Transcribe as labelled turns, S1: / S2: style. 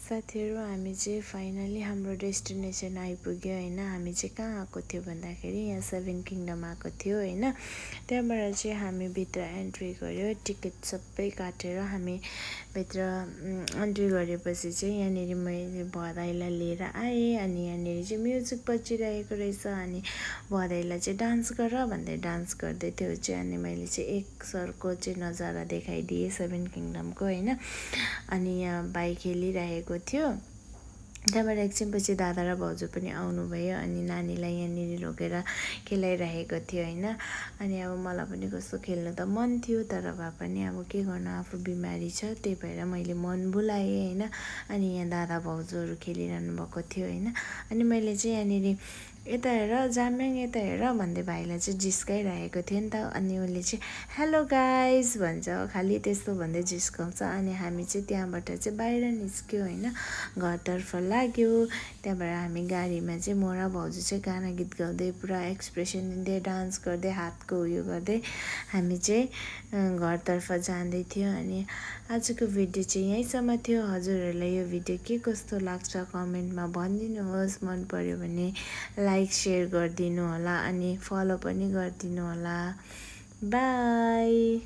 S1: साथीहरू हामी चाहिँ फाइनली हाम्रो डेस्टिनेसन आइपुग्यो होइन। हामी चाहिँ कहाँ आएको थियो भन्दाखेरि यहाँ सेभेन किङडम आएको थियो होइन। त्यहाँबाट चाहिँ हामी भित्र एन्ट्री गऱ्यो, टिकट सबै काटेर हामी भित्र एन्ट्री गरेपछि चाहिँ यहाँनिर मैले भदाइलाई लिएर आएँ। अनि यहाँनिर चाहिँ म्युजिक बजिरहेको रहेछ। अनि भदाइलाई चाहिँ डान्स गर भन्दै डान्स गर्दै थियो चाहिँ। अनि मैले चाहिँ एक सरको चाहिँ नजारा देखाइदिएँ सेभेन किङडमको होइन। अनि यहाँ बाइक खेलिरहेको थियो। त्यहाँबाट एकछिनपछि दादा र भाउजू पनि आउनुभयो। अनि नानीलाई यहाँनिर लगेर खेलाइरहेको थियो होइन। अनि अब मलाई पनि कस्तो खेल्नु त मन थियो, तर भए पनि अब के गर्नु, आफू बिमारी छ, त्यही भएर मैले मन भुलाएँ होइन। अनि यहाँ दादा भाउजूहरू खेलिरहनु भएको थियो होइन। अनि मैले चाहिँ यहाँनिर यता हेर जाम्याङ, यता हेर भन्दै भाइलाई चाहिँ जिस्काइरहेको थियो नि त। अनि उसले चाहिँ हेलो गाइज भन्छ, खालि त्यस्तो भन्दै जिस्काउँछ। अनि हामी चाहिँ त्यहाँबाट चाहिँ बाहिर निस्क्यो होइन, घरतर्फ लाग्यो। त्यहाँबाट हामी गाडीमा चाहिँ म र भाउजू चाहिँ गाना गीत गाउँदै पुरा एक्सप्रेसन दिँदै डान्स गर्दै हातको उयो गर्दै हामी चाहिँ घरतर्फ जाँदै थियो। अनि आजको भिडियो चाहिँ यहीँसम्म थियो। हजुरहरूलाई यो भिडियो के कस्तो लाग्छ कमेन्टमा भनिदिनुहोस्। मन पर्यो भने लाइक सेयर गरिदिनु होला, अनि फलो पनि गरिदिनु होला। बाई।